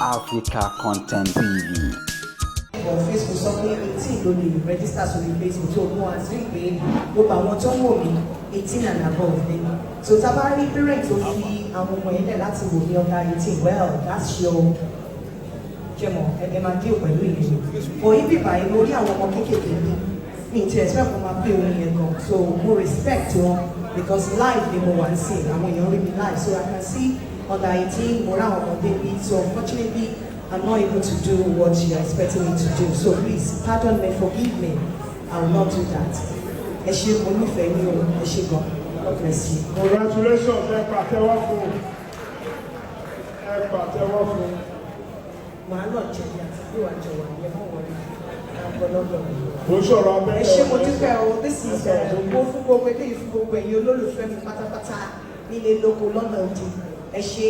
Africa Content TV. But Facebook sọ pé 18 ló lè register sórí Facebook, tó mú àti pé gbogbo àwọn tó ń wò mí, 18 and above ni. So tá a bá rí parent tó fi àwọn ọmọ yẹn lẹ̀ láti wò ní under 18, well, that's your jẹmọ, ẹ máa deal pẹ̀lú ìyẹn. But ibi báyìí, mo rí àwọn ọmọ kéékèèké ní mi ti expect kó máa play orin yẹn gan, so mo respect wọn because live ni mo wà ń sìn, àwọn èèyàn rí mi live, so I can see under 18, mo rí àwọn ọmọdé bí. So unfortunately, I'm not able to do what you are expecting me to do, so please pardon me, forgive me, I will not do that. Ẹ ṣé, mo nífẹ̀ẹ́ yín o, ẹ ṣé gan. God bless you. Congratulations! Ẹ pàtẹ́wọ́ fún, ẹ pàtẹ́wọ́ fún. Màá lọ jẹ̀bi àti bí wàá jọ wà ní ẹ mọ̀ wọlé àgbọ̀lọ́dọ̀ mi. Kò ń sọ̀rọ̀ abẹ́rẹ́. Ẹ ṣé, mo dúpẹ́ o. This is mo fún gbogbo eléyìí, fún gbogbo ẹ̀yin olólùfẹ́ mi pátápátá, nílé, lóko, lọ́nà òdì, ẹ ṣé.